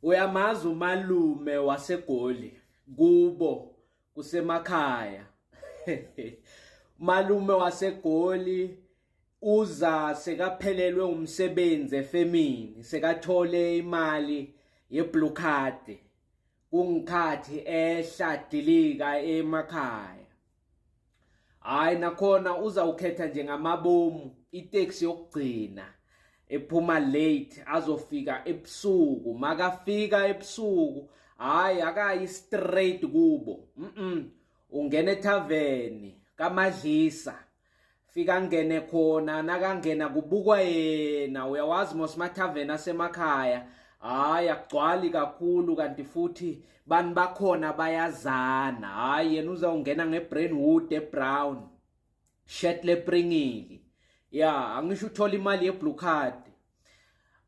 Uyamazi umalume waseGoli kubo kusemakhaya. Umalume waseGoli uza sekaphelelwe umsebenzi efemini, sekathole imali ye-blue card. Kungikhathi ehla dilika emakhaya. Hayi nakhona uzawukhetha nje ngamabomu iteksi yokugcina ephuma late azofika ebusuku makafika ebusuku hayi akayi straight kubo ungena ethaveni kamadlisa fika ngene khona nakangena kubukwa yena uyawazi mos mathaveni asemakhaya hayi akugcwali kakhulu kanti futhi bani bakhona bayazana hayi yena uzawungena ngebrainwood ebrown shirt lepringili ya angisho uthola imali yeblue card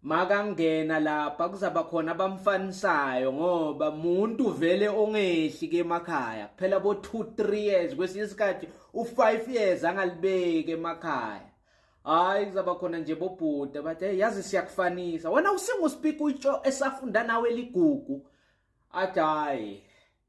makangena lapha kuzaba khona abamfanisayo ngoba muntu vele ongehli ke emakhaya kuphela bo 2 3 years kwesinye isikhathi u5 years angalibeki emakhaya hayi kuzaba khona nje bobhuda bathi hey yazi siyakufanisa wena usinguspika utsho esafunda nawe ligugu athi hayi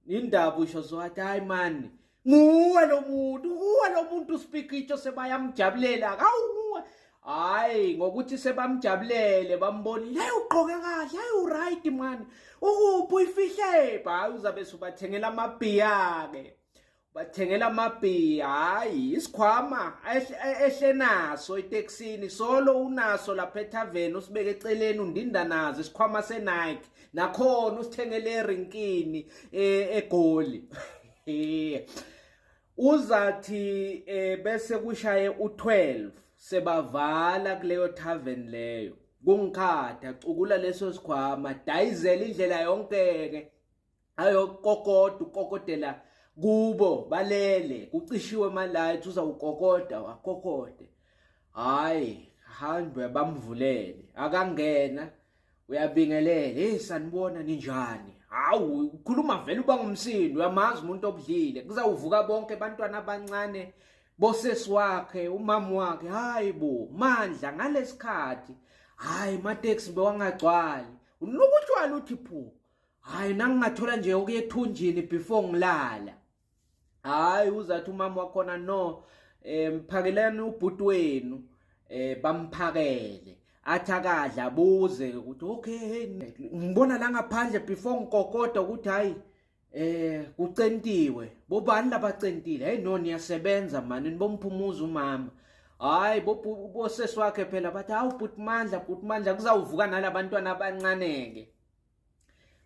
indaba usho so athi hayi mani nguwe lo muntu nguwe lo muntu uspikitsho sebayamjabulela hawu nguwe hayi ngokuthi sebamjabulele bambonile hey ugqoke kahle hey uright mani ukuphi uyifihle hayi uzabe subathengela amabhiya ke bathengela amabhiya hayi isikhwama ehle naso etekisini solo unaso lapha ethaveni usibeke eceleni undinda nazo isikhwama seNike nakhona usithengele erinkini e, eGoli uzathi eh, bese kushaye u12 sebavala kuleyo tavern leyo kungikhatha cukula leso sikhwama dayizela indlela yonke ke ayokokoda ukokodela kubo balele kucishiwe ama-light uzawukokoda wakokode hhayi hambe bamvulele akangena uyabingelela hey sanibona ninjani hawu ukhuluma vele uba ngumsindo uyamazi umuntu obudlile kuzawuvuka bonke abantwana abancane bosesi wakhe umama wakhe hayi bo mandla ngalesikhathi hayi mateksi bewangagcwali unuka utshwala uthi phu hayi nangingathola nje okuya ethunjini before ngilala hayi uzathi umama wakhona no eh mphakeleni ubhuti wenu eh bamphakele athi akadla abuze ukuthi okay ngibona la ngaphandle before ngikokoda ukuthi hayi eh kucentiwe bobani labacentile hey no niyasebenza mani nibomphumuza umama hayi bosesi wakhe phela bathi hawu bhuti mandla bhuti mandla kuzawuvuka nalabantwana abancane-ke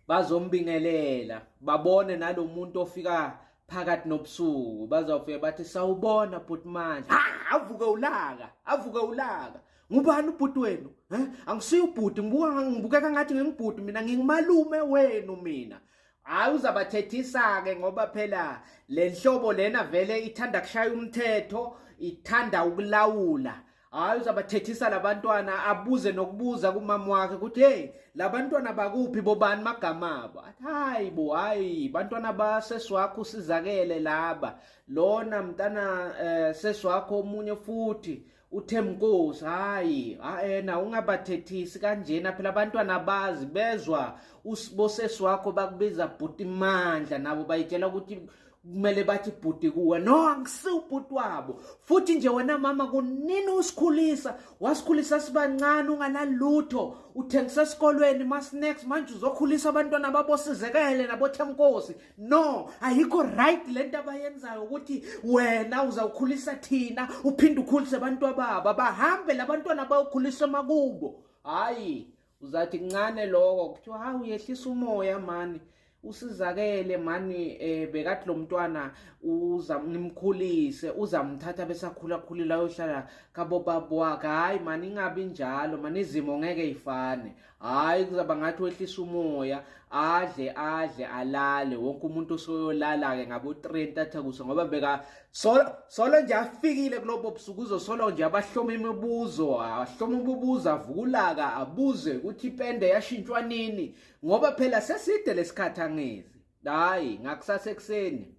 bazombingelela babone nalomuntu ofika phakathi nobusuku bazawufika bathi sawubona bhuti mandla avuke ulaka avuke ulaka ngubani ubhuti wenu eh angisiyo ubhuti ngibuka ngibukeka ngathi ngingubhuti mina ngingumalume wenu mina hayi uzabathethisa-ke ngoba phela le nhlobo lena vele ithanda kushaya umthetho ithanda ukulawula hayi uzabathethisa labantwana abuze nokubuza kumama wakhe ukuthi hey labantwana bakuphi bobani magama abo athi hayi bo hayi bantwana baseswakho usizakele laba lona mntana eh, seswakho omunye futhi uThemnkosi hayi yena ungabathethisi kanjena phela abantwana bazi bezwa usibosesi wakho bakubiza bhuti mandla nabo bayitshela ukuthi kumele bathi bhuti kuwe no angisiwo ubhuti wabo futhi nje wena mama kunini usikhulisa wasikhulisa sibancane unganalutho uthengisa esikolweni ma-snacks manje uzokhulisa abantwana babosizekele nabothemnkosi no ayikho right lento abayenzayo ukuthi wena uzawukhulisa thina uphinde ukhulise abantu ababo bahambe labantwana bayokhuliswa emakubo hayi uzathi kuncane lokho kuthiwa hawu yehlisa umoya mani usizakele mani eh bekathi lo mntwana uza nimkhulise uzamthatha besakhula khulila ayohlala kabo baba wakhe hayi mani ingabi njalo mani izimo ngeke ifane hayi kuzaba ngathi wehlisa umoya adle adle alale wonke umuntu usoyolala-ke ngabo-3 entathakusa ngoba beka solo solo nje afikile kulobo busuku uzosolo nje abahloma imibuzo ahloma ububuzo avukulaka abuze ukuthi ipende yashintshwa nini ngoba phela seside lesikhathi angezi hayi ngakusasa ekuseni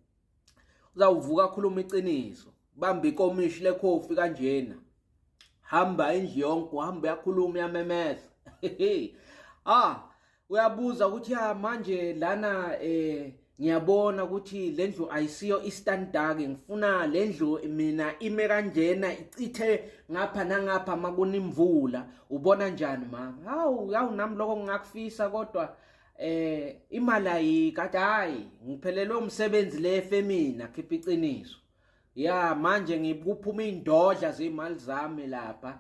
uzawuvuka akhuluma iqiniso bamba ikomishi lekhofi kanjena hamba indlu yonke uhamba uyakhuluma uyamemeza ah. Uyabuza ukuthi ya manje lana ngiyabona ukuthi lendlu ayisiyo istandard, ngifuna lendlu mina ime kanjena, icithe ngapha nangapha makuna imvula. Ubona njani mama? Hawu, hawu, nami lokho ngingakufisa, kodwa imali ayikho. Athi hayi, ngiphelelwe umsebenzi le efemina, khipha iqiniso. Ya, manje ngikuphuma indodla zemali zami lapha,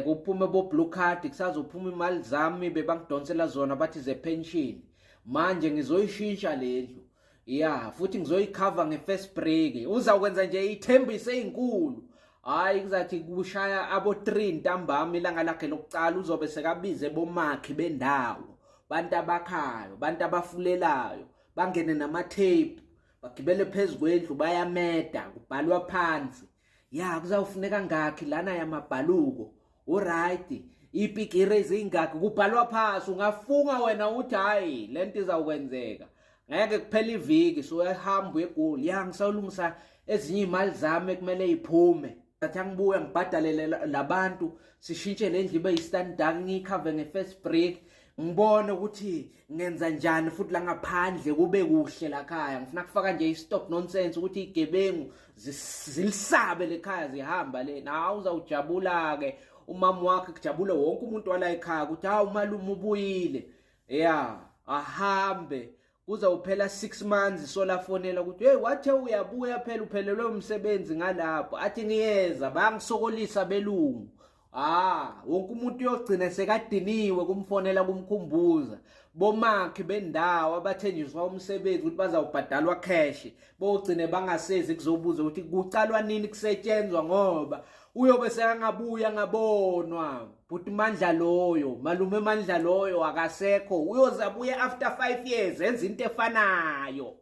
kuphume bo blue card, kusazophuma imali zami bebangidonsela zona, bathi ze pension. Manje ngizoyishintsha lendlu, ya, futhi ngizoyicover nge-first brick. Uzawukwenza nje ithembiso ezinkulu. Hayi, kuzathi kushaya abo 3 ntambama ilanga lakhe lokucala, uzobe sekabize bomakhi bendawo, bantu abakhayo, bantu abafulelayo, bangene nama-tape, bagibele phezu kwendlu, bayameda, kubhalwa phansi, ya, kuzawufuneka ngakhi lana yamabhaluko, alright, ipikiri ezingakhi, kubhalwa phasi. Ungafunga wena uthi hayi, lento izawukwenzeka. Ngeke kuphela iviki so uyahamba uyeGoli, ya, ngisawulungisa ezinye imali zami ekumele iphume. Athi angibuya ngibhadalele labantu, sishintshe le ndlu ibe yi-standard, ngiyikhave nge-first brick, ngibone ukuthi ngenza njani futhi la ngaphandle kube kuhle lakhaya. Ngifuna kufaka nje i-stop nonsense ukuthi igebengu zilisabe lekhaya, zihamba le. Nawe uzawujabula-ke, umama wakhe kujabule, wonke umuntu wala ekhaya ukuthi hawu, umalume ubuyile. Ya, ahambe, kuzawuphela 6 months solafonela ukuthi hey, wathe uyabuya phela, uphelelwe umsebenzi ngalapho. Athi ngiyeza, bayangisokolisa belungu. Ah, wonke umuntu uyogcina sekadiniwe kumfonela, kumkhumbuza. Bomakhi bendawo abathenjiswa umsebenzi ukuthi bazawubhadalwa cash, bogcine bangasezi kuzobuza ukuthi kucalwa nini kusetshenzwa, ngoba uyobe sekangabuya ngabonwa. But Mandla loyo, malume Mandla loyo akasekho, uyoze abuye after 5 years enza into efanayo.